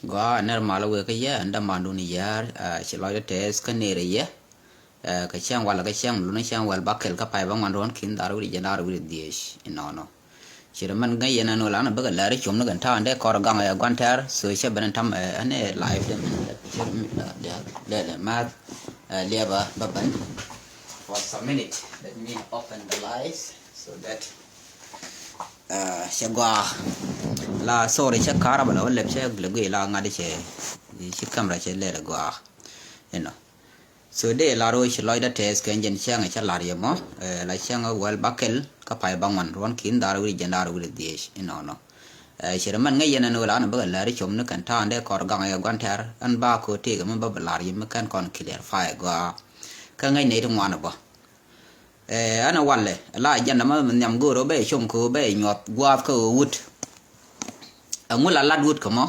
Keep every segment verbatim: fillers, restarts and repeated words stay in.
Gɔaa, nɛr malä wëë kä yɛ, ɛn dämandun yäär, ɛ, ci lɔcdä tɛɛth kä nërä yɛ. Ɛ, kɛ cäŋ walɛ kä cäŋ lun cäŋ wäl bakɛl kä pay bäŋuan ruɔ̱n ki̱n dhar wi̱cdɛ jiɛn dhar wi̱cdɛ dhieec inɔnɔ. Ci rɛ mɛn ŋäc yɛn ɛn ɣöö lanɛ bäkɛ lääri com ni kɛn ta̱a̱ ɛn dee kɔr gaŋ ɛ gua̱n tɛ̈r, so cä ben ɛn ta̱m, ɛ, ɛn ɛ live dee mɛn lɛ, lɛ, lɛ, lɛ, lɛ math, ɛ, liɛpä bä ben. For some minute, let me open the lights so that, ɛ, cɛ gɔaa. La, sorry, cɛ ka̱r bä la wä lɛp cɛ lɛ guiy la ŋa̱t cɛ, ci camera cɛ lɛl gɔaa. You know. So dee lar wä ci lɔcdä tɛɛth kɛ jɛn cäŋ cä lar yɛ mɔ, ɛ, la cäŋ wäl bakɛl kä pay bäŋuan ruɔ̱n ki̱n dhar wi̱cdɛ jiɛn dhar wi̱cdɛ dhieec inɔnɔ. Ɛ, ci rɛ mɛn ŋäc yɛn ɛn ɣöö lanɛ bäkɛ lääri com ni kɛn ta̱a̱ ɛn dee kɔr gaŋ ɛ gua̱n tɛ̈r, ɛn ba ko̱ tëëkɛ mi bä bɛ lar yɛ mi kɛn kɔn clear fire gɔaa. Kä ŋäc nɛy ti ŋuan ɛ bä. Ɛ, ɛn ɛ walɛ, la jɛn dämä mi nhiam go̱o̱r ɣöö bɛ com kɛ ɣöö bɛ nyuɔth gua̱a̱th kä ɣöö wut. Ɛŋu la lat wut kɛ mɔ?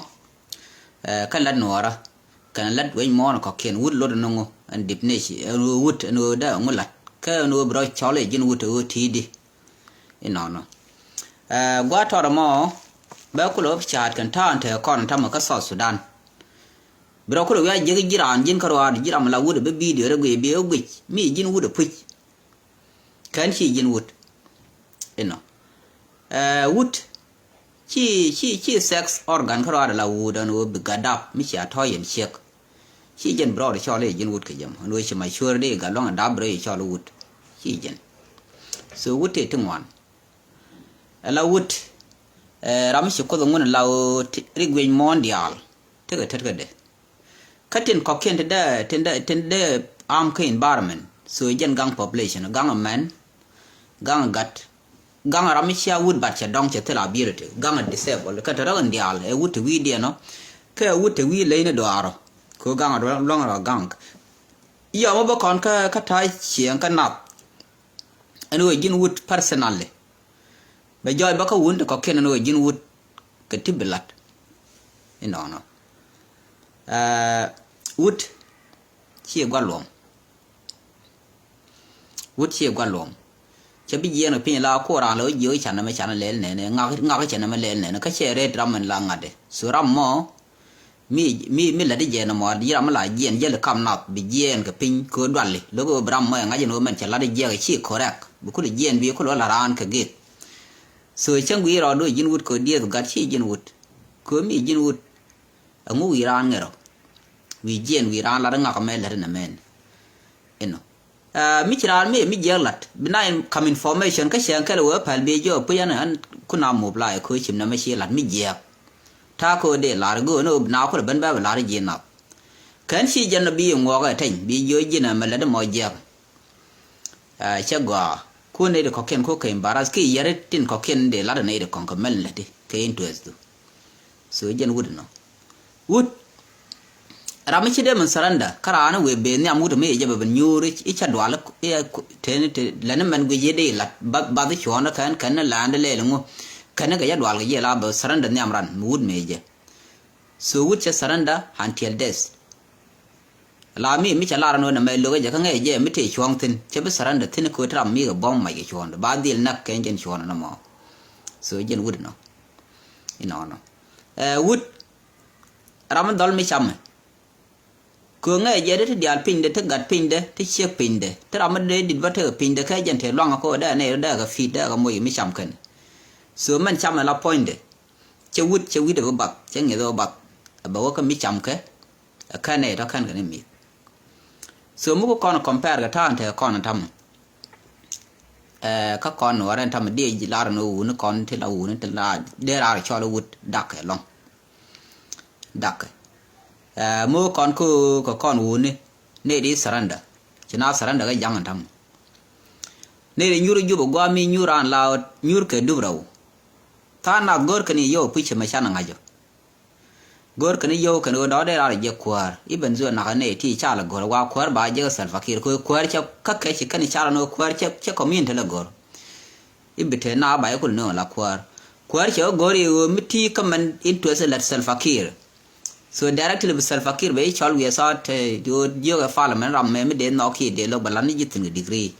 Ɛ, kä lat nuɔɔrä. Kɛn lat wec muɔ̱ɔ̱n kɔ̱kiɛn wut lot ɛn ŋu, ɛn dip nec, ɛn ɣöö wut, ɛn ɣöö dee ɛŋu lat. Kä ɛn ɣöö bi rɔ cɔl i̱ ji̱n wut ɛ ɣöö ti̱i̱di. Inɔnɔ. Ɛ, gua̱a̱th tɔrɛ mɔ, bɛ kulɛ wä ca̱a̱t kɛn ta̱a̱n te kɔn tamɛ kä South Sudan. Bi rɔ kulɛ wi̱i̱ a jiäk ji̱ raan ji̱n kä ruaar ji̱ ram la wut ɛ bi video rɛ guic bi ɛ guic mi ji̱n wut ɛ puc. Kɛn ci ji̱n wut. Inɔ. Ɛ, wut. Ci, ci, ci sex organ kä ruaar la wut ɛn ɣöö bi gat dap mi cia tɔ̱ yɛn ciek. Ci jɛn bi rɔɔd cɔl i̱ ji̱n wut kɛ jɛ mɔ ɛn ɣöö ci mature di gat luaŋ dap bi rɔ cɔl i̱ wut. Ci jɛn. So wut tëë ti ŋuan. Ɛ la wut. Ɛ, ram mi ci kuoth ŋun la ɣöö ti, rik guic muɔ̱ɔ̱n diaal. Tekɛ tetkädɛ. Kä tin kɔ̱kiɛn tin dee, tin dee, tin dee am kä environment. So jɛn gaŋ population, gaŋ mɛn, gaŋ gat, gaŋ ram mi cia wut bat cɛ dɔŋ cɛ thil ability, gaŋ disable. Kä te rɔk in diaal ɛ wut ti wi̱i̱diɛn ɔ. Kä ɛ wut ti wi̱i̱ ley ni dɔaarɔ. Kɛ ɣöö gaŋ luɔ̱ŋ rɔ gaŋ. Yɔmɔ bä kɔn kä, kä ta̱a̱ cieŋ kä nath. Ɛn ɣöö ji̱n wut personally. Bɛ jɔɔc bä kä wun ti kɔ̱kiɛn ɛn ɣöö ji̱n wut kɛ ti bi lat. Inɔnɔ. Ɛ, wut ciɛ gua̱l luɔm. Wut ciɛ gua̱l luɔm. Cɛ bi jiɛɛn kɛ piny la kuɔ raan lɛ wä jiök i̱ canɛ mɛ canɛ lɛl nɛnɛ, ŋak, ŋak i̱ canɛ mɛ lɛl nɛnɛ, kä cɛ rɛt ram ɛn la ŋa̱tdɛ. So ram mɔ, mi, mi, mi lät i̱ jɛ nɔmɔ, ji̱ ram mi la jiɛɛn jäl i̱ kam nath, bi jiɛɛn kɛ piny kɛ ɣöö duali. Lo̱k ɣöö bi ram mɔ ɛ ŋa̱c ɛn ɣöö mɛn cɛ lat i̱ jiɛɛk i̱ ci correct. Bi kulɛ jiɛɛn bi kulɛ wä la raan kɛ gith. So cäŋ gui̱i̱r rɔɔdu ji̱n wut kɛ ɣöö dieth gat ci ji̱n wut. Kɛ ɣöö mi ji̱n wut. Ɛŋu wi̱i̱ raan ŋɛr ɔ? Wi̱i̱ jiɛɛn wi̱i̱ raan lat i̱ ŋak ɛmɛ lät inɛ mɛn. Inɔ. Ɛ, mi ci raan mi, mi jiɛɛk lat. Bi na in kam information kä cɛɛŋ kɛl wee päl bi jɔɔk puc ɛn, ɛn kun a mop la ɛ köö cim nɛmɛ ci lat mi jiɛɛk. Ta̱a̱ köö dee lar göön ɛ bi na kulɛ ben bɛ bi lar ji̱ nath. Kɛn ci jɛn bi ŋuɔk ɛ teny, bi jiɔ ji̱n ɛmɛ lät imɔ jiɛɛk. Ɛ, cɛ gɔaa. Kun nɛy ti kɔ̱kiɛn ku kɛ embarrass, ki yɛri tin kɔ̱kiɛn dee lat nɛy ti kɔ̱ŋ kɛ mɛl in läti, kɛ interest du. So jɛn wut inɔ. Wut. Ram mi ci dee min surrender, kä raan wëë ben nhiam wut mi jɛ bɛ ben nyuur i̱ cɛ dual i̱, i̱, teni te, lɛni mɛn guic yet i̱ lat, ba, bath i̱ cuɔ̱ɔ̱n i̱ kɛn, kɛn i̱ la̱a̱n i̱ lɛɛl iŋu, kɛn i̱ kɛ jɛ dual kɛ jɛ la bɛ surrender nhiam ran mi wut mi jɛ. So wut cɛ surrender until death. La mi, mi cɛ lar ɛn ɣöö nɛmɛ lo̱kɛ jɛ kä ŋäcɛ jɛ mi tëë cuɔ̱ɔ̱ŋ thi̱n, cɛ bi surrender thi̱n kɛ ɣöö ti ram mi kɛ bɔm mac kɛ cuɔ̱ɔ̱ŋdɛ, ba dhil näk kɛn jɛn cuɔ̱ɔ̱ŋdɛ nɔmɔ. So jɛn wut inɔ. Inɔnɔ. Ɛ, wut, ram mi dhɔl mi camɛ. Kɛ ɣöö ŋäcɛ jɛ dee ti diaal pinydɛ, ti gat pinydɛ, ti ciek pinydɛ, ti ram mi dee dit bä tekɛ pinydɛ kɛ jɛn tëë luaŋ kɛ ɣöö dee nɛy dee kɛ pi̱i̱t, dee kɛ moc mi cam kɛn. So mɛn camɛ la puɔ̱nydɛ. Cɛ wut, cɛ wut ɛ bä bath, cɛ ŋi̱th ɛ bä bath. Ɛ bɛ wä kä mi cam kɛ, ɛ kɛn ɛ tɔ kɛn kɛ ni mi̱th. So mi ku kɔn compare kɛ ta̱a̱ in te kɔn in tamɛ. Ɛ, kä kɔn in wä rɛn tamɛ dee ji̱ lar in wä wuni kɔn ti la wuni ti la dee rar cɔl wut dak kɛ lɔŋ. Dak kɛ. Ɛ, mi wä kɔn ku kɛ kɔn wuni, nɛy di surrender. Ci na surrender kɛ ja̱ŋ in tamɛ. Nɛy di nyur i̱ jup ɛ gua̱a̱ mi nyur an la nyur kɛ dup rɛw. Tha̱a̱ŋ nath go̱o̱r kɛn i̱ yio̱w puc cɛ mɛ can ɛ ŋa̱c ɔ. Go̱o̱r kɛn i̱ yio̱w kɛn ɣöö dɔ̱k dee raar jɛ kuäär. I̱ ben zuɛ nakä nɛy ti cal ɛ go̱r wa kuäär ba jek ɛ Salva Kiir kɛ ɣöö kuäär cɛ kä kɛ ci kɛn i̱ cal ɛn ɣöö kuäär cɛ, cɛ community lɛ go̱r. I̱ bi te na ba i̱ kul ni ɣöö la kuäär. Kuäär cɛ ɣä go̱r i̱ ɣöö mi ti kä mɛn interest lät Salva Kiir. So directly bi Salva Kiir bɛ i̱ cɔl wiɛ thɔɔt te ɣöö jiök ɛ parliament ram mɛ mi dee nhɔk kiɛ dee lo̱k bɛ lat ni ji̱ thi̱n kɛ degree.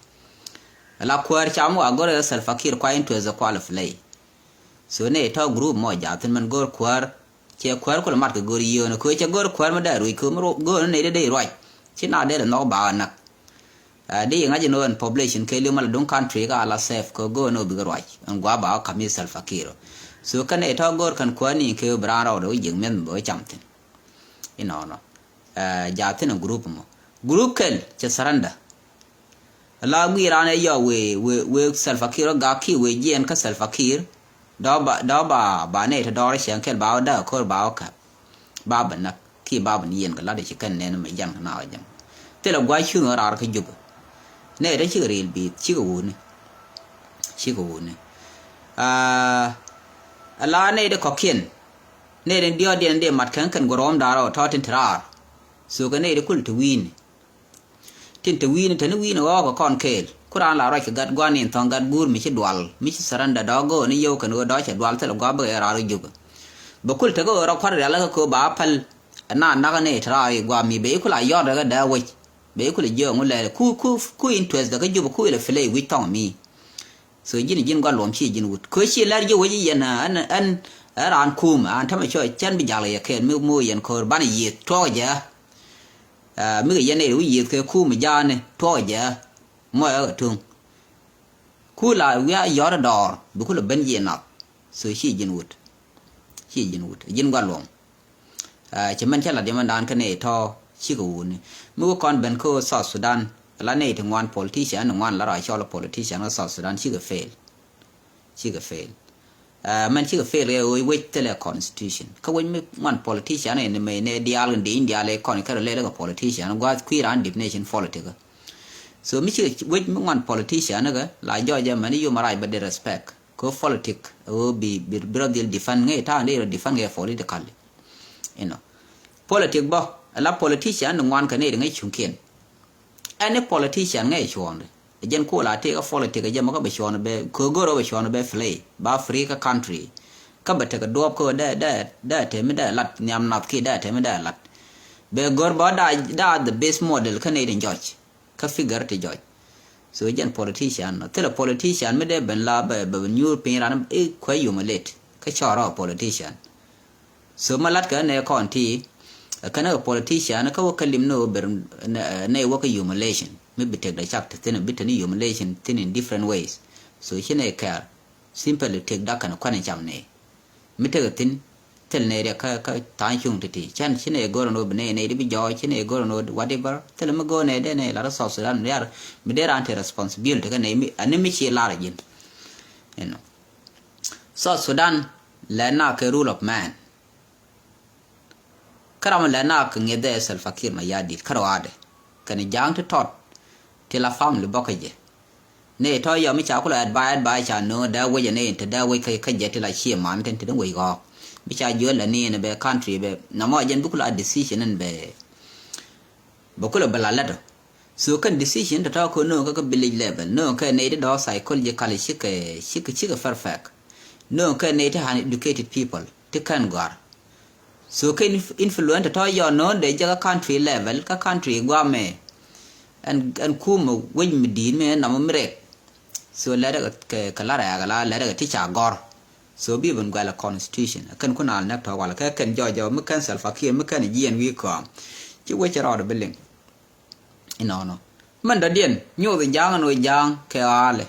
La kuäär cam wa go̱r ɛ Salva Kiir kua interest ɛ kua lɛ play. So nɛ tɔ̱ group mɔ jaathin mɛn go̱r kuäär Cɛ kuäär kulɛ mat kɛ go̱r yio̱o̱n kɛ cɛ go̱r kuäär mi dee ruc kɛ mi go̱o̱n ni dee dee ruac. Ci na dee dee nhɔk ba nak. Di ŋa̱c ni ɣän population kɛ li̱w ma la duŋ country ka la safe kɛ go̱o̱n ni bikɛ ruac ɛn gua ba kam mi Salva Kiir. So kɛn ɛ tɔ go̱r kɛn kuäär ni kɛ bi raan rɔɔdɛ wä jiɛk mi̱eth mi bɛ wä cam thin. Inɔnɔ. Jaa thin ɛ group mɔ. Group kɛl cɛ surrender. La guiir an ɛ yɔ wee wee wee Salva Kiir ɔ gak ki wee jiɛn kä Salva Kiir. Dɔ̱ ba dɔ̱ ba ba nɛy ti dɔɔr cieŋ kɛl ba wä däk ko̱r ba wä käp. Ba bä näk ki ba bä ni yɛn kɛ lat ci kɛn nɛn mɛ jɛn kɛ na wä jɛn. Thilɛ gua̱c cuŋ ɣän raar kä Jubɛ. Nɛy ti cikɛ riil biith cikɛ wuni. Cikɛ wuni. Aa la nɛy ti kɔ̱kiɛn. Nɛy ti diɔ̱ɔ̱diɛn dee mat kɛn kɛn guɔ̱rɔ̱m da̱a̱r ɔ tɔ̱ tin ti raar. Thokɛ nɛy ti kul ti wi̱i̱ni. Tin te wi̱i̱ni te ni wi̱i̱ni ɣɔɔk kɛ kɔn kɛɛl ku raan la ruac kɛ gat gua̱n in thɔ̱ŋ gat guur mi ci dual mi ci surrender dɔ̱ go̱o̱k ni yio̱w kɛn ɣöö dɔ̱ cɛ dual thilɛ gua̱ bäkɛ raar ɣä Jubɛ. Bɛ kul tekɛ ɣöö rɔ kua̱r rial kä köö ba päl. Ɛn na nakä ni te raar i̱ gua̱ mi bɛ i̱ kul a yɔ̱ɔ̱n rɛ kɛ dee wec bɛ i̱ kul a jiök ŋu lɛɛl ku ku ku interest dɛ kä Jubɛ ku ilɛ play wi̱c thɔ̱ŋ mi. So ji̱n ji̱n gua̱ luɔ̱m ci ji̱n wut kö ci lɛr ji̱ wec yɛn ɛn ɛn ɛn raan kum an tämɛ cɔ cɛn bi jal kɛ yɛ kɛɛl mi mo yɛn ko̱r banɛ yiëth tuɔɔk jɛ. Aa, mi kɛ yɛn nɛy ri wi̱i̱ yiëth kɛ kuum ja̱a̱ni tuɔɔk jɛ. Mɔyɛ kɛ tuŋ ku la wiaa yɔ̱r dɔɔr bi ku la ben jiɛ nath. So ci ji̱n wut ci ji̱n wut ji̱n gua̱ luɔ̱ŋ. Aa, cɛ mɛn cä la diɛmɛn daan kä nɛy tɔ̱ cikɛ wuni mi wä kɔn ben kä South Sudan. La nɛy ti ŋuan politician ni ŋuan la rɔ cɔl politician kä South Sudan cikɛ fail. Cikɛ fail. Aa, mɛn cikɛ fail kɛ wec wec thilɛ constitution kä wec mi ŋuan politician in mɛ nɛ diaal in diiny diaal in kɔn kärɛ lɛl kɛ politician gua̱th kui̱ raan dip nation politic. So mi cikɛ wec mi ŋuan politician kɛ la jɔɔc ɛ mɛn human right bɛ di respect kɛ politic ɛ wä bi bi rɔ dhil defend ŋɛ ta̱a̱ in dee rɔ defend kɛ politically. You know, politic bä ɛ la politician in ŋuan kɛ nɛy di ŋäc cuŋkiɛn. Any politician ŋɛ cuɔ̱ɔ̱ŋdɛ ɛ jɛn ku la tëëk ɛ politic ɛ jɛ mɔ kä bɛ cuɔ̱ɔ̱ŋdɛ bɛ köö go̱r ɛ bɛ cuɔ̱ɔ̱ŋdɛ bɛ play ba free kä country. Kä bɛ tekɛ duɔ̱ɔ̱p kä dee dee dee tɛmi dee lat nhiam nath ki dee tɛmi dee lat. Bɛ go̱r bä daa daa the best model kä nɛy tin jɔc kä figure ti jɔc. So jɛn politician nɔ thilɛ politician mi dee ben la bɛ bɛ nyuur piny ran i̱ kuɛ humiliate kä cɔɔr ɔ politician. So ma lat kɛ nɛ kɔn ti kɛn kɛ politician kä wä kä lim ni wä ber nɛ wä kä humiliation mi bi tek da cak ti thin bi teni humiliation thin in different ways. So ci nɛ kɛɛr simply tek da kɛn kuan in cam nɛ mi tek thin thil nɛ riɛk kä kä tha̱a̱ŋ cuŋ ti ti cɛn ci nɛ go̱r ni wä bi nɛ nɛ di bi jɔɔc ci nɛ go̱r ni wä whatever thil mi go̱r nɛ dee nɛ lar South Sudan mi dee ran ti responsibility kä nɛ mi ani mi ci lar ji̱n. You know. South Sudan lɛ na kɛ rule of man. Kä ram lɛ na kɛ ŋi̱eth dee Salva Kiir Mayardit kä rɔaadɛ kɛn ja̱a̱ŋ ti tɔt ti la family bɔkä jɛ. Ni tɔ yɔ mi ca kulɛ advice advice ca no̱o̱ŋ dee wec ni ti dee wec kä jɛ ti la cie man tin ti ni wec ɣɔɔk mi ca juɔl la ni ni bɛ country bɛ na mɔ jɛn bi kulɛ a decision in bɛ bɛ kulɛ bɛ la lät ɔ. So kɛn decision tɔ̱tɔ̱ kɛ no̱o̱ŋ kä kä village level no̱o̱ŋ kɛ nɛy ti dɔ̱ psychological cikɛ cikɛ cikɛ perfect. No̱o̱ŋ kɛ nɛy ti uneducated people ti kɛn gɔ̱a̱r. So kɛ inf- influence tɔ̱tɔ̱ yɔ no̱o̱ŋ dee jɛ kä country level kä country guamɛ. Ɛn ɛn kumɛ wec mi di̱i̱t mi ɛn nɔmɔ mi rɛk. So lɛt kɛ kɛ la rɛɛk la lɛt kɛ ti ca gɔ̱r. So bi ben guɛl ɛ constitution kɛn kun al nɛk tɔ̱ wal kɛ kɛn jɔjɔ mi kɛn Salva Kiir mi kɛn jiɛn wi̱i̱ kɔam. Ci wec rɔɔd bi liŋ. Inɔnɔ mɛn dɔ̱diɛn nyoth ja̱a̱ŋ ɛn ɣöö ja̱a̱ŋ kɛ ɣa̱a̱lɛ.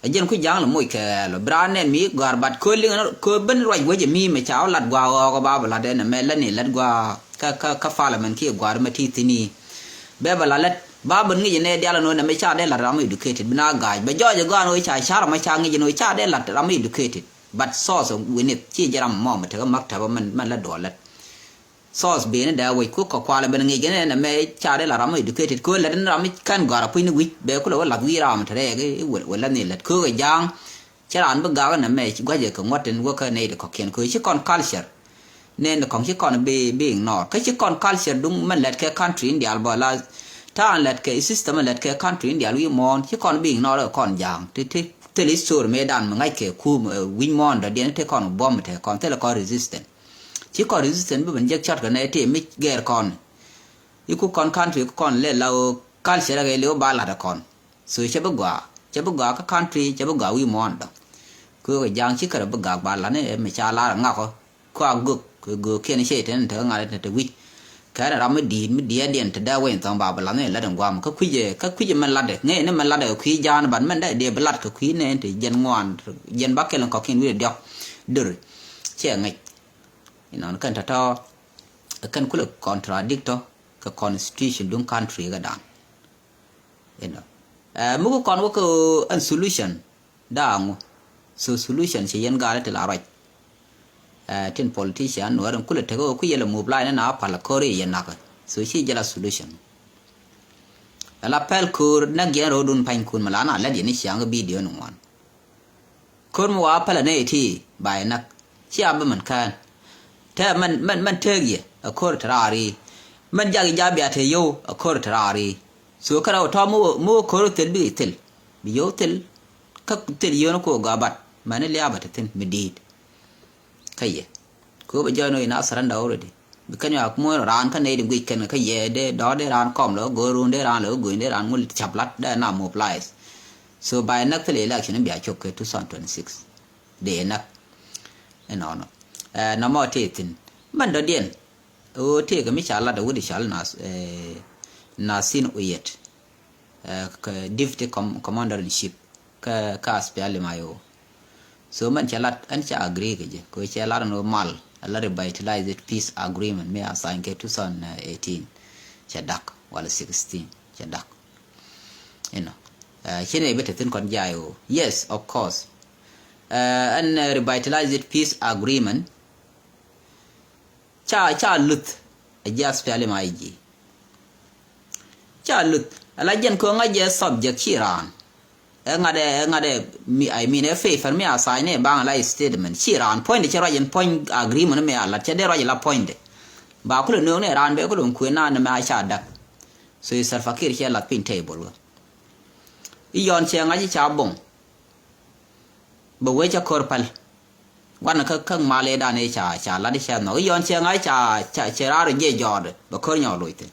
Ɛ jɛn ku ja̱a̱ŋ lɛ moc kɛ ɣɛɛl ɔ bi raan nɛn mi gɔ̱a̱r bat köö liŋ ɛn köö ben ruac wec ɛ mi mɛ ca wä lat gua̱a̱ ɣɔɔk ɔ ba bɛ lat ɛn ɛmɛ lät ni lät gua̱a̱ kä kä kä parliament kiɛ gua̱a̱r mɛ ti thi̱n i̱. Bɛ bɛ la lät ba ben ŋic ɛnɛ dial ɛn ɣöö nɛmɛ ca dee lat ram educated bi na ga̱a̱c bɛ jɔɔc ɛ gɔaa ɛn ɣöö ca ca̱r ɛmɛ ca ŋic ɛn ɣöö ca dee lat ram educated. But source ɛ wi̱nith ci jɛ ram ɛmɔ mɛ tekä maktab ɛmɛn mɛn lät duɔl lät. Source beni dee wec ku kɔ kualɛ ben ŋic gɛn ɛn ɛmɛ ca dee la ram educated kö lät ni ram kɛn gɔ̱a̱r a puc ni wi̱c bɛ kulɛ wä lath wi̱i̱ ram te rɛɛk i̱ wä lath ni lät kö kɛ ja̱a̱ŋ. Cä raan bi gak ɛn ɛmɛ gua̱cɛ kɛ ŋuɔ̱t tin wä kä nɛy ti kɔ̱kiɛn kö ci kɔn culture. Nɛn kɔ̱ŋ ci kɔn bi bi ignore kä ci kɔn culture duŋ mɛn lät kɛ country in diaal bä la. Ta̱a̱n lät kɛ system in lät kɛ country in diaal wi̱i̱ muɔ̱ɔ̱n ci kɔn bi ignore kɛ kɔn ja̱a̱ŋ ti ti thil history mëë dan mi ŋa̱c kɛ kuum wi̱c muɔ̱ɔ̱n dɔ̱diɛn ti kɔn buɔ̱m te kɔn thil kɔn resistant. Ci kɔn resistant bi ben jek cɔt kɛ nɛ ti mi gɛr kɔn. Iku kɔn country ku kɔn lɛ la ɣöö culture kɛ liw ba lat kɔn. So cɛ bi gɔaa cɛ bi gɔaa kä country cɛ bi gɔaa wi̱i̱ muɔ̱ɔ̱n dɔ̱ŋ. Kö kɛ ja̱a̱ŋ ci kärɛ bi gak ba lat ni mi ca lar ŋakɔ. Kua gök, gök kiɛn cɛ tɛn te ŋa̱t te te wi̱c. Kɛn ram mi di̱i̱t, mi diɛɛdiɛn te dee wen thɔŋ ba bi lath ni lat in guam. Kä kui̱c, kä kui̱c mɛn latdɛ. Ŋäcni mɛn latdɛ kui̱ ja̱a̱n ban mɛn dee dee bi lat kɛ kui̱ nɛn te jɛn ŋuan, jɛn ba kɛl in kɔ̱kiɛn wi̱cdɛ diɔ̱k. Döri. Cɛ ŋäc. Inɔn kɛn tɔ̱tɔ̱, kɛn kulɛ contradict ɔ kɛ constitution duŋ country kɛ dan. Inɔ. Ɛ, mi ku kɔn wä kɛ ɛn solution. Da̱a̱ŋu. So solution cɛ yɛn gal ti la ruac. Ɛ, tin politician Nuäär in kulɛ tekɛ wä ku yɛlɛ move line na pal ko̱ri yɛ nakä. So ci jɛ la solution. Ɛ la pɛl ko̱r näk yɛn ro̱o̱dun panykun mi la na lɛt yɛn ni ciaŋ video ni ŋuan. Ko̱r mi wa pälɛ nɛy ti ba yɛ näk. Cia bi mɛn kään. Tɛ mɛn, mɛn, mɛn tëëk yɛ ɛ ko̱r ti raar i̱. Mɛn jak i̱ ja bia te yio̱w ɛ ko̱r ti raar i̱. So kärɛ wä tɔ̱ mi wä, mi wä ko̱r thil bikɛ thil. Bi yio̱w thil. Kä thil yio̱w ni ko̱ gɔaa bat. Mɛn ni liaabä te thi̱n mi di̱i̱t. Kä yɛ. Kɛ ɣöö bɛ jɔɔc ni ɣöö ina surrender already. Bi kɛn yak muɔ̱ɔ̱n raan kä nɛy ti guic kɛn kä yɛ dee dɔ̱r dee raan kɔm lɛ ɣöö go̱o̱r run dee raan lɛ ɣöö go̱o̱ny dee raan ŋul cap lat dee na mobilize. So by näk thilɛ election in bia cop kɛ two thousand twenty-six. Dee näk. Inɔnɔ. Ɛ, nɔmɔ tëë thi̱n. Mɛn dɔ̱diɛn. Ɣöö tëëkɛ mi ca lat ɛ wut i̱ cal na, ɛ, na thin uyet. Ɛ, kɛ deputy com-, commander in chief kä, kä SPLM-IO. So mɛn cɛ lat ɛn ca agree kɛ jɛ kɛ cɛ lat ɛn mal ɛ la revitalized peace agreement mi a sign kɛ two thousand eighteen. Cɛ dak wala sixteen cɛ dak. Inɔ. Ɛ, ci nɛ bi te thin kɔn jay o. Yes, of course. Ɛ, ɛn, ɛ, revitalized peace agreement. Ca, ca luth a jiath piali ma iji. Ca luth a la jɛn kö ŋa jɛ subject ci raan. Ɛ ŋa̱t ɛ, ɛ ŋa̱t ɛ, mi, I mean, ɛ favor mi a sign ɛ baŋ a la statement ci raan. Point cɛ ruac in point agreement mi a lat cɛ dee ruac la point. Ba kulɛ nööŋ ni raan bɛ kulɛ kuën na ni mɛ a ca dak. So i Salva Kiir cɛ lat piny table. I yɔn cɛ ŋa̱c ca boŋ. Bɛ wee cɛ kör päl. Gua̱n kä käk mal ëëdan ëë ca, ca lat i̱ cɛ nhɔk i̱ yɔn cɛ ŋa̱c ca, ca, cɛ raar i̱ jiɛ jɔɔd bɛ kör nyɔk loc thi̱n.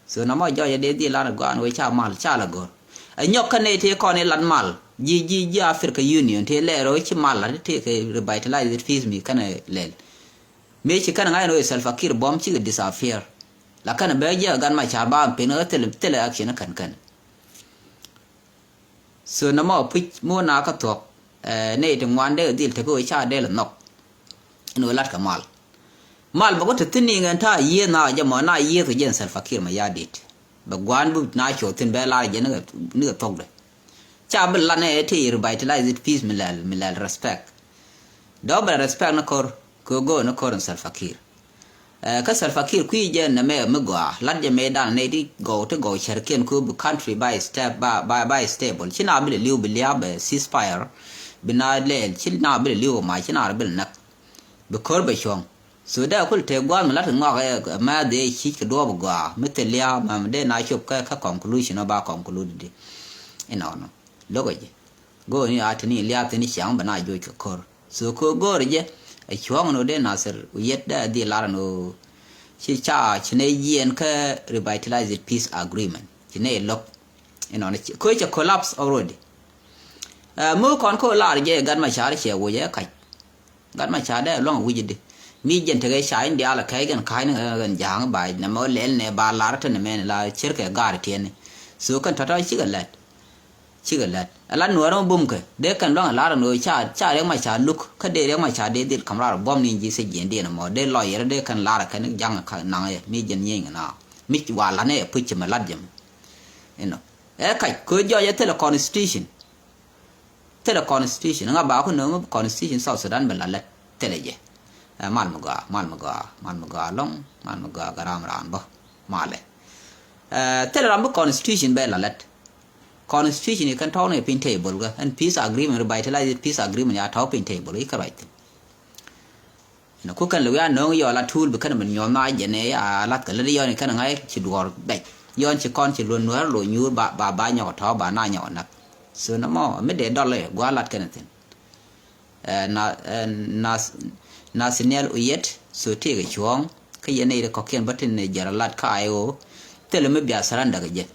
So nɔmɔ jɔɔc ɛ dee dhil lan i̱ gua̱a̱n wee ca mal ca la go̱r. Ɛ nyɔk kä nɛy tëë kɔn i̱ lat mal ji̱, ji̱, ji̱ Africa Union tëë lɛɛr ɣöö ci mal lat i̱ tëë kɛ revitalize peace mi kɛn ɛ lɛl. Mëë ci kɛn ŋa̱c ɛn ɣöö Salva Kiir buɔ̱m cikɛ disappear. La kɛn ɛ bɛ jiɛ ɛ gat ma ca ba pen ɣä thilɛ, thilɛ action ɛ kɛn kɛn. So nɔmɔ puc mi wä na kä thuɔ̱k, ɛ, nɛy ti ŋuan dee dhil tekɛ wee ca dee lɛ nhɔk. Ɛn wee lat kɛ mal. Mal bɛ wä te thi̱n niŋ ɛn ta̱a̱ yiëëth na jɛ mɔ na yiëëth kɛ jɛn Salva Kiir Mayardit. Bɛ gua̱a̱n bi na cuɔth thi̱n bɛ lar jɛ nikɛ, nikɛ thuɔ̱kdɛ. Ca bi lan ɛ ti revitalize it peace mi lɛl, mi lɛl respect. Dɔ̱k bɛ respect ni kor, kɛ go̱o̱r ni kor ni Salva Kiir. Ɛ, kä Salva Kiir kui̱ jɛ nɛmɛ mi gɔaa lat jɛ mëëdan nɛy ti gɔw ti gɔw cärkiɛn ku bi country by step, by, by, by stable. Ci na bi lɛ li̱w bi lia̱a̱ bɛ ceasefire bi na lɛɛl ci na bi lɛ li̱w ma ci na bi lɛ näk. Bi kör bɛ cuɔ̱ŋ. So dee kul tëë gua̱a̱th mi lat kɛ ŋɔak ɛ mɛ̈th ëë cic kɛ duɔɔp gɔaa mi thil lia̱a̱ ma mi dee na cop kä, kä conclusion ɔ ba conclude di. Inɔnɔ lo̱kɛ jɛ. Go̱o̱r ni a te ni lia̱a̱ thi̱n i̱ ciaŋ bɛ na joc kɛ ko̱r. So ko̱ go̱o̱r jɛ ɛ cuɔ̱ŋ ni wä dee Nasir Uyet dee a dhil lar ni wä ci ca ci nɛ yiɛn kä revitalized peace agreement ci nɛ lo̱k. Inɔnɔ ko̱ cɛ collapse already. Ɛ mi kɔn ko̱ lar jɛ gat ma car cɛ wä jɛ kac. Gat ma ca dee luaŋ wi̱cdi mi jɛn tekɛ ca in diaal kɛc kɛn ka̱cni kɛn ja̱a̱ŋ ba nɛmɛ wä lɛl nɛ ba lar te nɛmɛ ni la cir kɛ gaar tiɛni. So kɛn tɔ̱tɔ̱ cikɛ lɛt. Cikɛ lɛt ala nuɔ̱ɔ̱r mɛ bum kɛ dee kɛn luaŋ lar ni ca, ca riɛk ma ca luk kä dee riɛk ma ca dee dhil kam rar buɔ̱m ni ji̱ sɛ jiɛn diɛn mɔ dee lɔyɛr dee kɛn lar kɛn ja̱a̱ŋ naŋ yɛ mi jɛn nyieny kɛ na mi wa la̱t ni yɛ puc ci mɛ lat jɛ mɛ. Inɔ ɛ kac kɛ jɔc ɛ thilɛ constitution. Thilɛ constitution ŋa ba ku nööŋ constitution South Sudan bɛ la lät thilɛ jɛ. Ɛ mal mi gɔaa, mal mi gɔaa, mal mi gɔaa lɔŋ, mal mi gɔaa garam raan bä. Malɛ. Ɛ thilɛ ram bi constitution bɛ la lät. Constitution i̱ kɛn tɔ̱w ni piny table kä ɛn peace agreement, revitalized peace agreement ya tɔ̱w piny table i̱ kä ruac thi̱n. Ni ku kɛn lɛ wi̱i̱ a nööŋ yɔɔl a tuul bi kɛn bi nyuɔ̱th na jɛ ni a lath kɛ lät yɔɔn i̱ kɛn ŋa̱c ci duɔɔr bɛc yɔɔn ci kɔn ci luɔ̱n nuäär lo̱c nyuur ba, ba, ba nyɔk tɔ̱ ba na nyɔk näk. So nɔmɔ mi dee dɔl i̱ gua̱a̱ lat kɛn thi̱n. Ɛ, na, ɛ, na, Nathaniel Oyet so tëëkɛ cuɔ̱ɔ̱ŋ kä yɛn nɛy ti kɔ̱kiɛn bä tin jɛr a lat kä I O. Thilɛ mi bia surrender kɛ jɛ.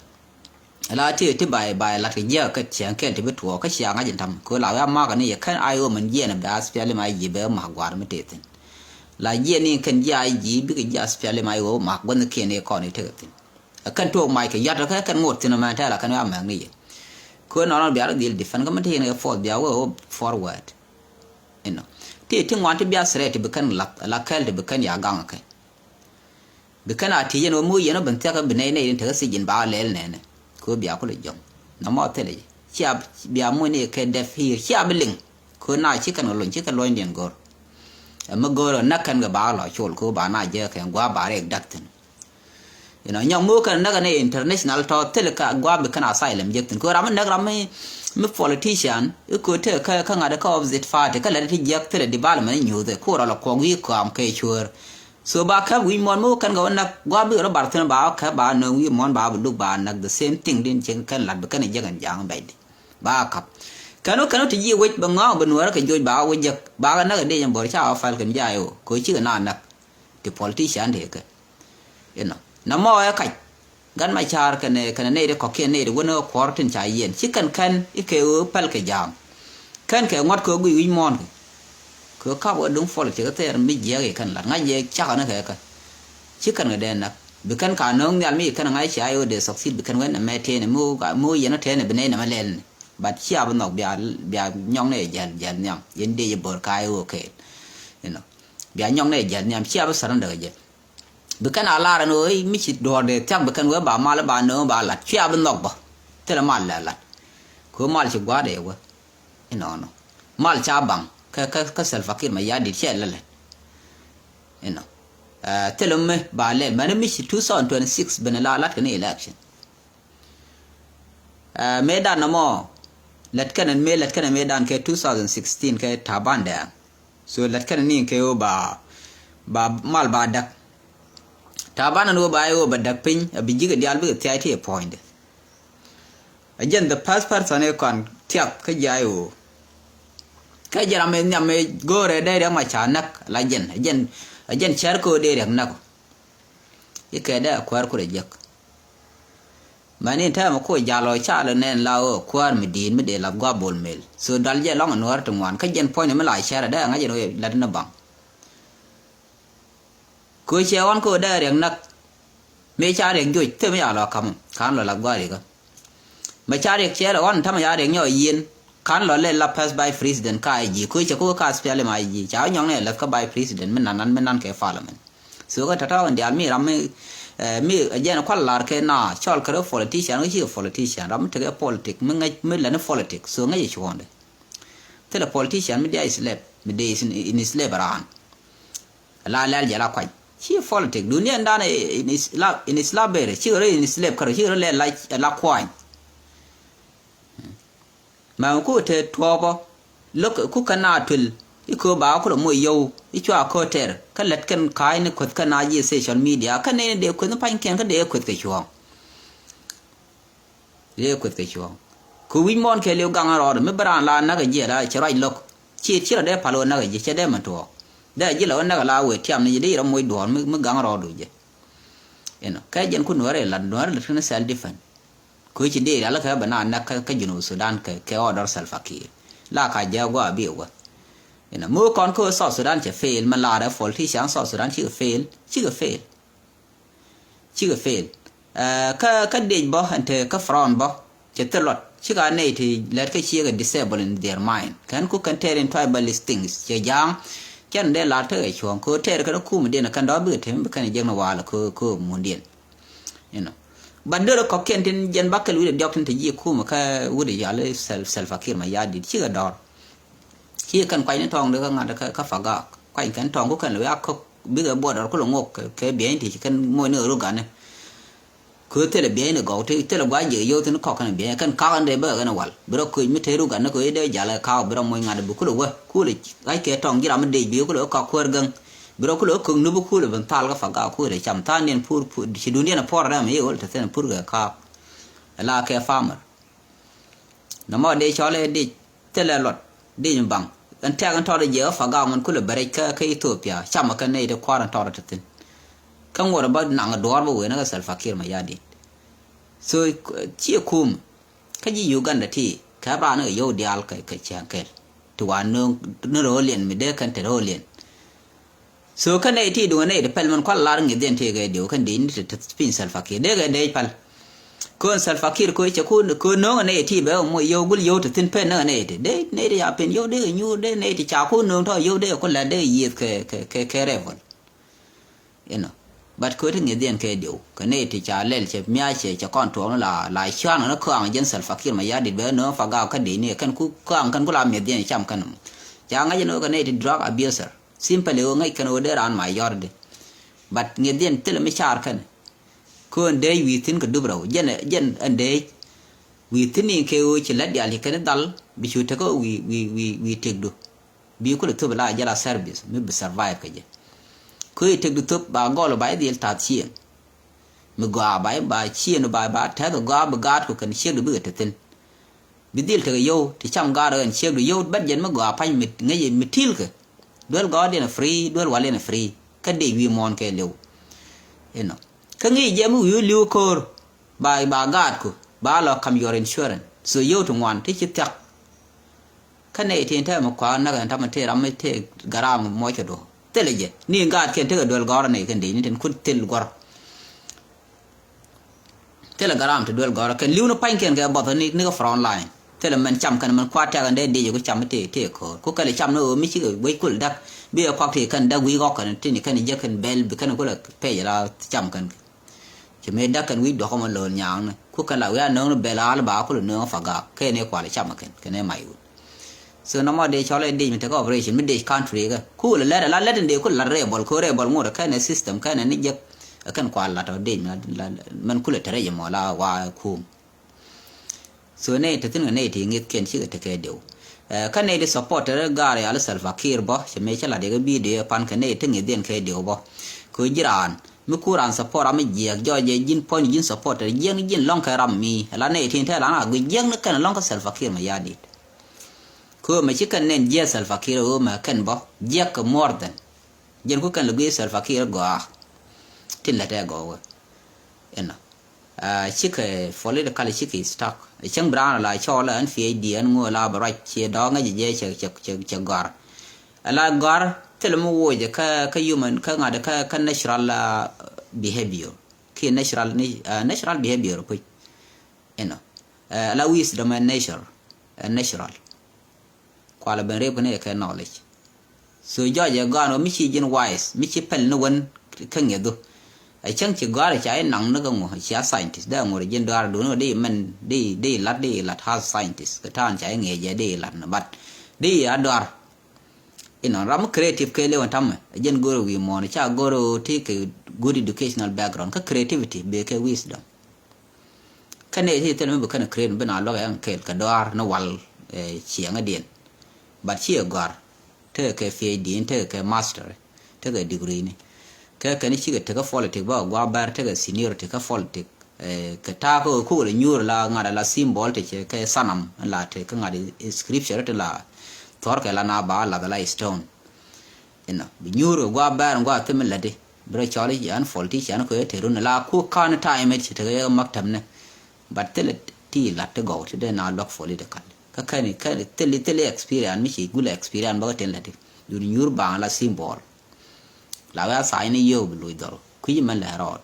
La ti ti bay bay lat kɛ jiɛ kɛ tiɛŋ kɛl ti bi tuɔɔk kä cia ŋa̱c in tam kɛ la wia makä ni yɛ kɛn I O mɛn jiɛn bɛ SPLM IG bɛ mak guar mi tëë thin. La jiɛn ni kɛn jiɛ IG bikɛ jiɛ SPLM IO mak gua̱n ni kiɛn ni kɔn ni tekɛ thin. Ɛ kɛn tuɔɔk mac kɛ yat kɛ kɛn ŋot thin mɛn tɛl a kɛn wia mɛk ni yɛ. Kɛ nɔnɔ bia rɔ dhil defend kä mi tëë ni kɛ forth bia wee wee forward. Inɔ ti ti ŋuan ti bia threat ti bi kɛn la la kɛl ti bi kɛn ya gaŋ kɛ. Bi kɛn a ti yɛn wä mi wä yɛn wä ben thiakä bi nɛy nɛy in tekä thiec in ba wä lɛl nɛnɛ. Kɛ wä bia kulɛ jɔŋ na mɔ thilɛ jɛ cia bia muc ni kɛ dɛp hiir cia bi liŋ. Kɛ wä na ci kɛn kɛ lony ci kɛ luɔnydiɛn go̱r. Ɛ mi go̱r ɛ näk kɛn kɛ ba wä lɔ col kɛ wä ba na jɛ kɛ gua̱a̱ ba rɛk dak thi̱n. You know, nyɔk mi wä kɛn näk ni international tɔ thil ka gua̱a̱ bi kɛn asylum jek thi̱n kɛ wä ram mi näk ram mi mi politician i̱ kɛ wä tek kä kä ŋa̱t kä opposite party kä lɛt ti jiɛk thil development inyuuth ɛ kɛ wä rɔ lɔ kuɔk wi̱i̱ kɔam kɛ cuäär. So ba käp wi̱i̱ muɔ̱ɔ̱n mi wä kɛn kɛ wä näk gua̱a̱ bikɛ rɔ bar thi̱n ba wä käp ba nööŋ wi̱i̱ muɔ̱ɔ̱n ba bi luk ba näk the same thing din cieŋ kɛn lat bi kɛn jiäk ɛn ja̱a̱ŋ bɛcdi. Ba käp kɛn wä kɛn wä ti ji̱ wec bɛ ŋɔ̱ɔ̱ŋ bɛ nuäärä kɛ joc ba wä wec jiäk ba kɛ näk ɛ dee jɛ bör ca wä fal kɛn ja̱a̱ i̱ wä kɛ wä cikɛ na näk. Ti politician ti kɛ inɔ na mɔ ɛ kac. Gat ma ca̱a̱r kɛnɛ kɛnɛ nɛy ti kɔ̱kiɛn nɛy ti wän ɛ kuɔ̱r tin ca yiɛn ci kɛn kɛn i̱ kɛ ɣöö päl kɛ ja̱a̱ŋ. Kɛn kɛ ŋuɔ̱t kɛ ɣöö guic wi̱c muɔ̱ɔ̱n kɛ kɛ ɣöö kap ɣöö duŋ politik kä thɛɛr mi jiɛɛk i̱ kɛn la̱t ŋa̱c yɛ cakɛ ni kɛ kɛ. Ci kɛn kɛ dee näk bi kɛn ka nööŋ nhial mi kɛn ŋa̱c ci a ɣöö dee succeed bi kɛn wee nɛ mɛ tëëni mi ɣöö yɛn ɣöö tëëni bi nɛy nɛ mɛ lɛl ni. But cia bi nhɔk bia bia nyɔk nɛ jɛl jɛl nhiam yɛn dee jɛ bo̱r ka ɣöö kɛɛl. Inɔ bia nyɔk nɛ jɛl nhiam cia bi surrender kɛ jɛ. Bi kɛn a lar ɛn ɣöö mi ci duɔ̱ɔ̱r dee thia̱k bi kɛn wee ba mal ba nööŋ ba lat cuɛ a bi nhɔk bä. Thilɛ mal lɛ lat kɛ ɣöö mal ci gua̱a̱r dee wee. Inɔnɔ mal ca baŋ kä kä kä Salva Kiir Mayardit cɛ lɛ lɛt. Inɔ thilɛ mi ba lɛl mɛn mi ci two thousand twenty six ben la lat kɛ ni election. Mëë dan nɔmɔ lät kɛn mëë lät kɛn mëë dan kɛ two thousand sixteen kɛ Taban dɛɛŋ. So lät kɛn ni kɛ ɣöö ba ba mal ba däk. Taban ɛn ɣöö ba ɣöö ba däk piny a bi ji̱ kɛ diaal bikɛ thia̱a̱c ti ɛ puɔ̱nydɛ. A jɛn the first person ɛ kɔn thiath kä ji̱ a ɣöö kä jɛn ram ɛ nhiam ɛ go̱o̱rɛ dee riɛk ma ca näk la jɛn a jɛn a jɛn cär kɛ ɣöö dee riɛk näk. Ikɛ dee a kuäär kurɛ jek. Mani tɛmɛ ko jal ɔ ca lɛ nɛn la ɣöö kuäär mi di̱i̱t mi dee lath gua̱a̱ Bol Mel. So dal jɛ lɔŋ a nuäär ti ŋuan kä jɛn puɔ̱ny mi la cɛrɛ dee a ŋa̱c ɛn ɣöö lat ni baŋ. Kö cɛ ɣɔn ko dee riɛk näk. Mëë ca riɛk joc thim ya lɔ ka̱m ka̱n lɔ lath gua̱a̱ rikä. Mɛ ca riɛk cɛ lɛ ɣɔn ta̱mɛ ca riɛk nyɔk yieen. Ka̱n lɔ lɛ la pass by president ka IG kö cɛ kö ka SPLM IG ca nyɔk nɛ lɛth kä by president mi nan nan mi nan kɛ parliament. So kä tɔ̱tɔ̱ in diaal mi ram mi mi jɛn kual lar kɛ na cɔl kɛ rɛ politician kä cikɛ politician ram mi tekɛ politic mi ŋäc mi lɛni politic so ŋäc cuɔ̱ɔ̱ndɛ. Thilɛ politician mi dia islep mi dee in islep raan. La lɛl jɛ la kuany ci politic dunia in dan in islep ber cikɛ rɛ in islep kärɛ cikɛ rɛ lɛ la kuany. Mɛ ku te tuɔɔpɔ lo̱k ku kɛn a tuel i̱ köö ba kulɛ moc yio̱w i̱ cua köö tɛr kä lät kɛn ka̱a̱cni kueth kɛn a ji̱ social media kä nɛy ni dee kueth ni pa̱nykiɛn kä dee kueth kɛ cuɔ̱ɔ̱ŋ. Dee kueth kɛ cuɔ̱ɔ̱ŋ kɛ wi̱c muɔ̱ɔ̱n kɛɛliw gaŋ rɔɔdɛ mi bi raan la näk a jiɛ la cɛ ruac lo̱k. Ci ci rɔ dee pal wä näk a jiɛ cɛ dee mɛ tuɔɔk dee a ji̱ la wä näk a la wëë tiam ni ji̱ dee rɔ moc duɔ̱ɔ̱r mi gaŋ rɔɔdu jɛ. Inɔ kɛ jɛn ku nuäärɛ lat nuäärɛ lat kɛn self defense. Kö ci dee rial kɛ bɛ na näk kä Junub Sudan kɛ kɛ order Salva Kiir la ka jɛ gua bi wä. Inɔ mi kɔn kö South Sudan cɛ fail mɛ laarɛ politician South Sudan cikɛ fail cikɛ fail. Cikɛ fail. Kä kä dec bä ɛn te kä front bä cɛ thil luɔt cika nɛy ti lɛt kä ciek a disable in their mind kɛn ku kɛn tɛɛr in tribal things cɛ ja̱a̱ŋ. Cɛn dee lar tekɛ cuɔ̱ɔ̱ŋ kö tɛɛr kɛn kum diɛn kɛn dɔ̱ bikɛ tem bikɛn jiäkni waal kö kö mun diɛn. Inɔ. But dörä kɔ̱kiɛn tin jɛn bakɛl wi̱cdɛ diɔ̱k tin te ji̱ kumä kä wi̱cdɛ yal Salva Kiir Mayardit cikɛ dɔ̱r. Cikɛ kɛn kuacni tɔ̱ɔ̱ŋ di kä ŋa̱t kä Pagak kuany kɛn tɔ̱ɔ̱ŋ ku kɛn lɛ wiak käk bikɛ border kulɛ ŋok kɛ biɛny ti ci kɛn moc ni ɣä ruk ganɛ. Kö thilɛ biɛny ni gɔw ti thilɛ gua̱c jiɛ yio̱w thin kɔk kɛn biɛny kɛn kak ɛn dee bä kɛn wal bi rɔ köc mi te ruk ganɛ kö i̱ dee jal kɛ kak bi rɔ moc ŋa̱t bi kulɛ wä kulɛ ɣa̱c kɛ tɔ̱ɔ̱ŋ ji̱ ram mi dec bi kulɛ wä kak kuäär gäŋ. Bi rɔ kulɛ wä kök nup kulɛ ben thal kä Pagak kulɛ cam tha̱a̱ŋdiɛn pur ci duundiɛn a puɔr rɛm i̱ ɣöl te thin pur kɛ kaak. Ɛ la kɛ farmer. Nɔmɔ dee cɔl ɛ dic thilɛ luɔt dic mi baŋ. Ɛn tɛk ɛn tɔt ɛ jiɛ kä Pagak mɛn kulɛ bɛ rɛc kä Ethiopia camɛ kɛ nɛy ti kua̱r ɛn tɔt ɛ te thin. Kä ŋuɔt ɛ bä naŋ ɛ duɔɔr bä wen ɛ kɛ Salva Kiir Mayardit. So ciɛ kum kä ji̱ Uganda ti kɛ raan kɛ yio̱w diaal kɛ, kɛ cäŋ kɛl ti wa no̱o̱ŋ ni ro̱o̱liɛn mi dee kɛn te ro̱o̱liɛn. So kä nɛy ti duŋ nɛy ti pɛl mɛn kual lar ŋi̱dhiɛn ti kɛ diw kɛn di̱i̱n ti te piny Salva Kiir dee kɛ dee pɛl. Kön Salva Kiir kö cɛ ku kö no̱o̱ŋ nɛy ti bɛ mɔ yio̱w gul yio̱w ti thi̱n pen no̱o̱ŋ nɛy ti dee nɛy ti ca pen yio̱w dee kɛ nyuur dee nɛy ti ca ku no̱o̱ŋ tɔ yio̱w dee kɛ ku lät dee kɛ yiëth kɛ, kɛ, kɛ, kɛ rebel. You know, but köti ŋi̱dhiɛn kɛ diw kɛ nɛy ti ca lɛl cɛ mia̱a̱ cɛ cɛ kɔn tuɔɔk ni la la cua̱a̱ŋ ni köaŋ jɛn Salva Kiir Mayardit bɛ nööŋ Pagak kä dec ni kɛn ku köaŋ kɛn ku la mi̱dhiɛn cam kɛn mɔ. Ca ŋa̱c ni ɣöö kɛ nɛy ti drug abuser. Simply ɣöö ŋäc kɛn ɣöö dee raan Mayardit. But ŋi̱dhiɛn thilɛ mi car kɛn. Köön dec wi̱i̱ thi̱n kɛ dup rɛw jɛn jɛn ɛn dec wi̱i̱ thi̱n in kɛ ɣöö ci lät diaal ci kɛn dhal bi cu tekɛ wi̱i̱ wi̱i̱ wi̱i̱ wi̱i̱ tëkdu. Bi kulɛ thop la jɛ la service mi bi survive kɛ jɛ. Köö i̱ tëkdu thop ba gɔl ba i̱ dhil tath cieŋ. Mi gɔaa ba i̱ ba cieŋ ba ba tɛth gɔaa bi gaat ku kɛn ciekdu bikɛ te thi̱n. Bi dhil tekɛ yio̱w ti cam gaat ɣän ciekdu yio̱w bät jɛn mi gɔaa pa̱ny mi ŋäc mi ti̱lkɛ. Duel gɔɔdiɛn free duel waliɛn free kä dec wi̱i̱ muɔ̱ɔ̱n kɛ li̱w. You know, kä ŋi̱i̱c jɛ mi wi̱i̱ li̱w ko̱o̱r ba ba gaatku ba lɔ kam your insurance. So yio̱w ti ŋuan ti ci thiak. Kä nɛy tin te mi kua̱a̱k näk ɛn tamɛ ti ram mi ti garam muɔcä duɔ thilɛ jɛ ni gaatkiɛn tekɛ duel gɔ̱rä nɛy kɛn dec ni tin kun thil guɔ̱r. Thilɛ garam ti duel gɔ̱rä kɛn li̱w ni pa̱nykiɛn kɛ bɔth ni ni kɛ front line. Thilɛ mɛn cam kɛn mɛn kua̱a̱k tɛk ɛn dee dec ku cam mi tëë tëë ko̱o̱r ku kɛlɛ cam ni ɣöö mi cikɛ wec kul däk bi ɛ kuak ti kɛn däk wi̱i̱ ɣɔk kɛn tini kɛn jek kɛn bɛl bi kɛn kulɛ pɛc la cam kɛn kɛ. Ci mëë däk kɛn wi̱c duɔ̱k kɔmɛ lo̱l nyaaŋni ku kɛn la wi̱i̱ a nööŋni bɛl al ba kulɛ nööŋ Pagak kɛn i̱ kual cam kɛn kɛn i̱ mac wut. So nɔmɔ dee cɔl i̱ dec mi tekɛ operation mi dec country kɛ ku lɛ lɛt ala lɛt in dee kulɛ lat rebel ko rebel ŋot kɛn i̱ system kɛn i̱ ni jek. Kɛn kual lat ɔ dec mi la mɛn kulɛ tɛrɛ jɛ mɔ la wa kum. So nɛy te thi̱n kɛ nɛy ti ŋi̱thkiɛn cikɛ tekɛ diw. Ɛ, kä nɛy ti supporter gaar yal Salva Kiir bɔ cɛ mëë cä lat yɛ kɛ video pan kɛ nɛy ti ŋi̱thdiɛn kɛ diw bɔ. Kɛ ji̱ raan mi ku raan support ram mi jiɛk jɔɔc jɛ ji̱n puɔ̱ny ji̱n supporter jiɛk ni ji̱n lɔ̱ŋ kɛ ram mi ala nɛy tin te lan a gui jiɛk ni kɛn lɔ̱ŋ kä Salva Kiir Mayardit. Kɛ ɣöö mɛ ci kɛn nɛn jiɛk Salva Kiir ɣöö mɛ kɛn bɔ jiɛk kɛ more than. Jɛn ku kɛn lɛ guiy Salva Kiir gɔaa. Tin lɛ tɛ gɔw wä. Inɔ. Cikɛ political cikɛ stuck. Cäŋ bi raan la cɔɔl ɛn P H D ɛn ŋuɔ la bɛ ruac ciɛ dɔɔŋ ŋäc jɛ cɛ cɛ cɛ cɛ gɔr. Ala gɔr thilɛ mi woc kä kä human kä ŋa̱t kä kä natural behavior. Ki natural natural behavior puc. Inɔ. Ala wisdom ɛn nature ɛn natural. Kualɛ ben rep kɛ ni kɛ knowledge. So jɔc ɛ gɔaan ɣä mi ci ji̱n wise mi ci pɛl ni wen kä ŋiɛthu. Ɛ cäŋ ci gɔ̱a̱r ca inaŋ ni kä ŋu cia scientist dee ŋuɔ̱t ji̱n dɔ̱a̱r duni ɣä di mɛn di di lat di lat has scientist kɛ ta̱a̱n ca iŋiɛc jɛ di lat ni but di a dɔ̱a̱r. Inɔ ram mi creative kɛ liw ɛn ta̱mɛ ɛ ji̱n go̱r ɛ wi̱i̱ muɔ̱ɔ̱n ca go̱r ɛ ti kɛ good educational background kä creativity bee kɛ wisdom. Kä nɛy ti thil mi bi kɛn create mi bi na luäk ɛn kɛɛl kɛ dɔaar ni wal ciɛŋädiɛn. But ci ɛ gɔ̱a̱r tekɛ kɛ P H D ni tekɛ kɛ master tekɛ degree ni. Kɛ kɛn cikɛ tekɛ politic bä gua̱a̱ bɛr tekɛ seniority kä politic. Kɛ ta̱a̱ kä kukɛ lɛ nyuur la ŋa̱t la symbol ti cɛ kɛ sanam la ti kä ŋa̱t scripture ti la thuɔ̱rkɛ la na ba lath la stone. Inɔ bi nyuur kɛ gua̱a̱ bɛr gua̱a̱ thimɛ läti bi rɔ cɔl i̱ an politician kɛ te run la ku kan time it tekɛ yɛ maktab ni. But thilɛ ti lat ti gɔw ti dee na luak political kä kɛn kɛn thil thil experience mi ci gulɛ experience bä kä tin lati duni nyuur baŋ la symbol. La wee a tha̱a̱ny ni yio̱w bi luc dhɔr kui̱c mɛn lɛ rɔɔd.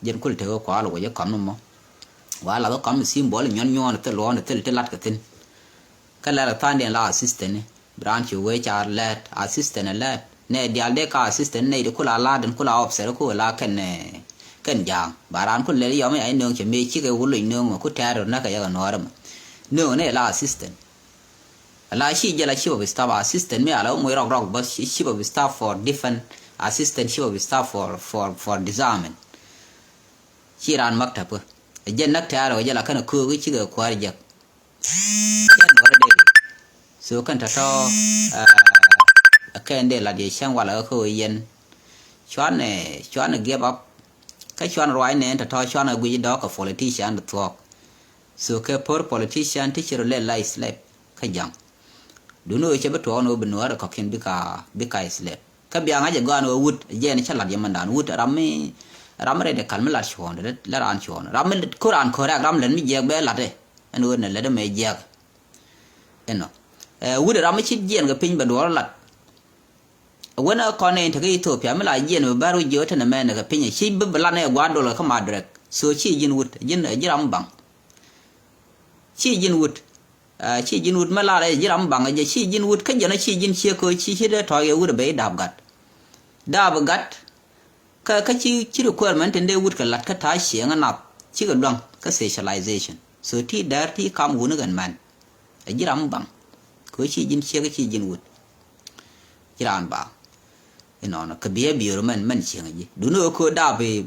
Jɛn kul tekɛ kual wecä kɔm ni mɔ wa lath kɔm ni symbol nyuɔn nyuɔn thil luɔɔn thil ti lat kɛ thin. Kä lɛl a tha̱a̱ŋdiɛn la assistant ni bi raan ci wee ca lɛt assistant lɛt nɛ dial dee ka assistant nɛ di kula la den kula officer ku la kɛn kɛn ja̱a̱ŋ ba raan ku lɛl yɔm ya inööŋ cɛ mëë cikɛ wuluc nööŋ mɛ ku tɛɛr rot näkɛ yɛ kɛ nuɔɔr mɛ. Nööŋ nɛ la assistant la ci jɛ la chief of staff assistant mi ala moc rɔk rɔk bä chief of staff for defense assistant chief of staff for for for disarmament. Ci raan maktab kä jɛ näk tɛɛr kɛ jɛ la kɛn köök cikɛ kuäär jɛk. Cɛn wärä dee so kɛn tɔ̱tɔ̱ ɛ kɛn dee lat yɛ cäŋ walɛ kä kä ɣöö yɛn cuanɛ cuanɛ give up. Kä cuanɛ ruac nɛn tɔ̱tɔ̱ cuanɛ guic dɔ̱k kɛ politician di thuɔ̱k. So kɛ poor politician ti ci rɔ lɛl la slave kä ja̱ŋ. Duni ɣöö cɛ bi tuɔɔk ni ɣöö bi nuäärɛ kɔ̱kiɛn bika bika slave. Kä bia ŋa̱c ɛ gɔaa ni ɣöö wut jɛn cä la̱t yɛ mɛndan wut ram mi Ram mi rɛy dee kal mi lat cuɔ̱ɔ̱ŋ dee lɛ raan cuɔ̱ɔ̱ŋ. Ram mi ko raan ko̱r rak ram lɛn mi jiɛk bɛ lat ɛ. Ɛn ɣöö nɛ lɛt ɛmɛ jiɛk. Ɛnɔ. Ɛ wut ram mi cit jiɛn kɛ piny bɛ duɔɔr lat. Wen ɛ kɔn ɛ in tekɛ Ethiopia mi la jiɛn bɛ bär wi̱c jiɛ wä tenɛ mɛ nɛ kɛ piny ɛ ci bi bi lat nɛ gua̱a̱r dol kɛ kä ma direct. So ci ji̱n wut ji̱n ji̱ ram mi baŋ. Ci ji̱n wut. Ɛ ci ji̱n wut mi lat ɛ ji̱ ram mi baŋ ɛ jɛ ci ji̱n wut kä jɛn ɛ ci ji̱n ciek kɛ ci ci dee tɔ̱ yɛ wut ɛ bɛ i̱ daap gat. Daap gat. Kä kä ci ci requirement tin dee wut kɛ lat kä ta̱a̱ cieŋä nath cikɛ luaŋ kä specialization. So ti däär ti kam wuni kɛn mɛn. Ɛ ji̱ ram mi baŋ. Kɛ ɣöö ci ji̱n ciek kä ci ji̱n wut. Ci raan ba. Inɔnɔ kɛ behavior mɛn mɛn cieŋ ji̱. Duni ɣöö kɛ ɣöö daap kɛ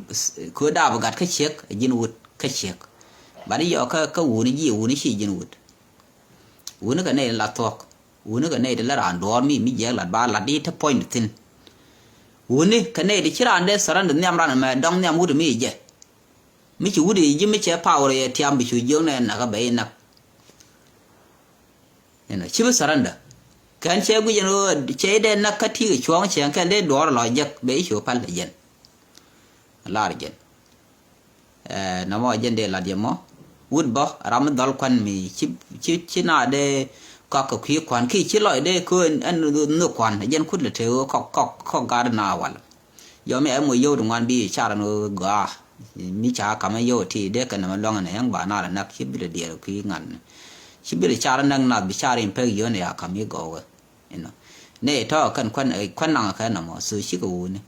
ɣöö daap gat kä ciek ɛ ji̱n wut kä ciek. Bat i̱ yɔɔk kä kä wuni ji̱ wuni ci ji̱n wut. Wuni kɛ nɛy la thuɔ̱k. Wuni kɛ nɛy ti la raan duɔɔr mi mi jiɛk lat ba lat i̱ te puɔ̱ny thi̱n. Wuni kɛ nɛy ti ci raan dee surrender nhiam ran ɛmɛ dɔ̱ŋ nhiam wut mi jɛ. Mi ci wut i̱ ji̱ mi cɛ power yɛ tiam bi cu jiök nɛ nak ɛ bɛ i̱ nak. Inɔ ci bi surrender. Kɛn cɛ guic ɛn ɣöö cɛ i̱ dee nak kä ti̱i̱ kɛ cuɔ̱ɔ̱ŋ cɛ kɛn dee duɔɔr lɔ jek bɛ i̱ cu pal ɛ jɛn. Lar jɛn. Ɛ nɔmɔ jɛn dee lat yɛ mɔ. Wut bä ram mi dhɔl kuan mi ci ci ci na dee kɔk kɛ kui̱ kuan ki ci lɔc dee ko ɛn ɛn nhök kuan jɛn kut lɛ te ɣöö kɔk kɔk kɔk gat na wal. Jɔmi ɛ mo yio̱w ti ŋuan bi car ni gɔaa. Mi ca kam yio̱w ti dee kɛ nɛmɛ luaŋ ni ɛn ba nar nak ci bil diɛɛr kui̱ ŋan. Ci bil car nak nath bi car in pek yio̱w ni a kam i gɔwɛ. Inɔ nɛ tɔ kɛn kuan kuan naŋ kɛ nɔmɔ so ci kɛ wuni.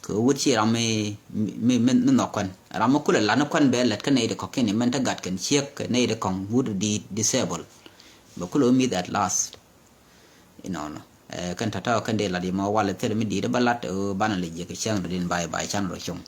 Kɛ wut ci ram mi mi mi nhɔk kuan ram mi kulɛ lan kuan bɛ lɛt kɛ nɛy ti kɔk kini mɛn te gat kɛn ciek kɛ nɛy ti kɔŋ wut di disable. Bɛ kulɛ wä mith at last. Inɔnɔ ɛ kɛn tɔ̱tɔ̱ kɛn dee lat yɛ mɔ walɛ thil mi di̱i̱t bä lat ɛ banɛ lɛ jiɛk cäŋ dɔ̱di̱n bay bay can rɔ cuŋ.